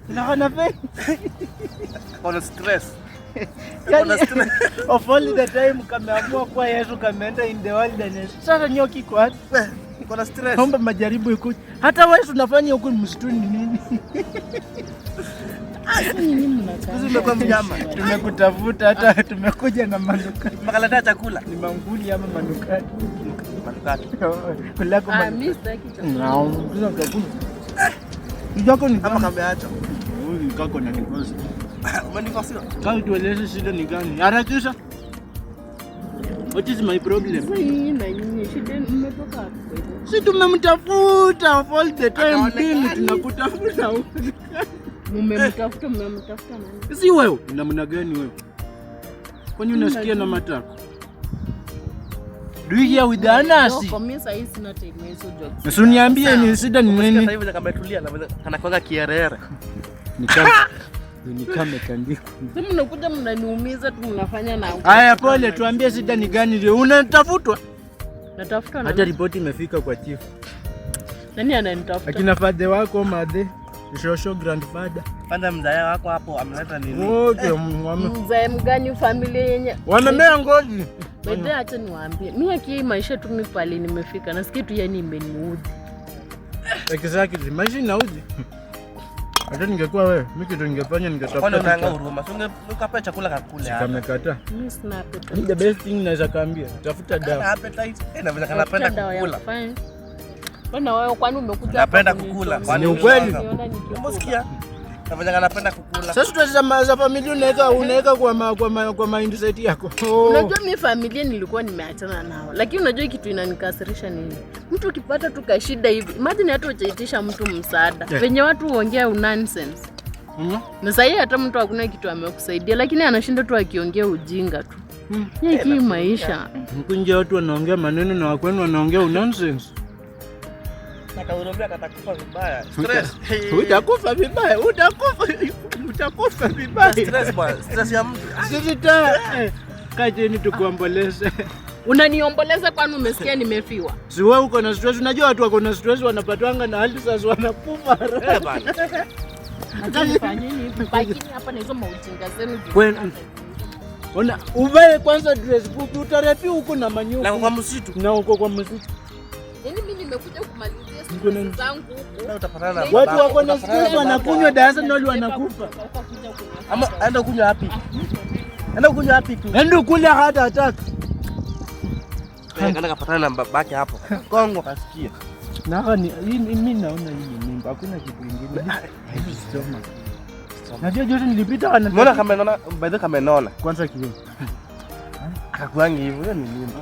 Naona fe. Kuna stress. Yani, Kuna stress. Of all the time kameamua kuwa Yesu, kameenda in the wilderness. Sasa nyoki iko wapi? Kuna stress. Naomba majaribu ikuje. Hata wewe unafanya huku msituni nini? Nyinyi mnakaa. Sisi umekuwa mnyama. Tumekutafuta, hata tumekuja na manukato. Makaletea chakula. Ni manguli ama manukato? Manukato. Kulako Ah, manukato. mimi sitaki chakula. Naam, kula chakula. Kijako ni Ama kama kameacha. huyu kako na divorce. Umenivasiwa. Kama tueleze shida ni gani? Harakisha. What is my problem? Sasa nyinyi na nyinyi shida mmetoka wapi kwa hivyo? Si tumemtafuta of all the time Akaonekana. bili tunakutafuta. Mmemtafuta nani? Si wewe, namna gani wewe? Kwani unasikia na matako? Do you hear with the anasi? Joko, mimi sasa hivi sina time ya hizo jokes. Si uniambie ni shida ni Umesikia nini? sasa hivi kametulia na kanakwanga kierere. Ni kama ni kama tandiko. Sasa mnakuja mnaniumiza tu, mnafanya na Haya, pole, tuambie shida ni gani leo? Unatafutwa? Natafuta na Hata ripoti imefika kwa chief. nani ananitafuta? Akina father wako, madhe, shosho, grandfather. Kwanza mzaya wako hapo ameleta nini? Wote Mzae mgani familia yenye wamemea ngozi. By the way, acha niwaambie, mi aki maisha tu mi pale nimefika, nasikia tu yani imeniudhi. Exactly. Maisha inaudhi. Hata ningekuwa wewe, mimi kitu ningefanya Kwani ningetafuta. unaanga huruma? Si ungekapea chakula kakule hata. Kamekataa. Mi sina appetite. The best thing naweza kaambia, tafuta Ana dawa. appetite. Eh, na vile Tafuta kanapenda dawa ya kukula. kufanya. Bwana wewe, kwani umekuja hapa Napenda kunichoma? kukula. Kwani Ni ukweli. Niona nikikula. Umesikia? Na vile kanapenda kukula. Sasa tutazama za familia unaweka kwa mindset yako. Oh. Unajua mi familia nilikuwa nimeachana nao, lakini unajua kitu inanikasirisha nini? Mtu ukipata tu kashida hivi, imagine hata ujaitisha mtu msaada, Yeah. venye watu huongea nonsense. Na sahii hata mtu hakuna kitu amekusaidia, lakini anashinda tu akiongea ujinga tu. Hii maisha Huku nje watu wanaongea maneno na wakwenu wanaongea nonsense. Akahurumia katakufa vibaya. Stress. Utakufa vibaya, utakufa vibaya. Stress bwana, stress ya mtu. Sisi ta kaa chini tukuomboleze. Unaniomboleza kwani umesikia nimefiwa? Si wewe uko na stress, unajua watu wako na stress wanapatwanga na ulcers wanakufa. Eh, bwana. Acha nifanyeni hivi, bakini hapa na hizo maujinga zenu juu. Ona uvae kwanza dress fupi, utarepi huko na manyuku. Na kwa msitu. Na uko kwa msitu. Yaani mimi nimekuja kumalizia Niko na- stress zangu huku. Na utapatana na Watu babako, wako na utapatana stress na babako. wanakunywa Dasanol wanakufa. Ama aenda kunywa wapi? Aenda kunywa wapi tu? Enda kule hata attack. Eh, kaenda kapatana na babake hapo. Kongo kasikia. Na ni mimi naona hii ni mimba, hakuna kitu kingine. Hii stomach. Najua juzi nilipita ana Umeona kama naona, by the way kama naona. kwanza kioo. Akakuangi hivyo, hiyo ni mimba.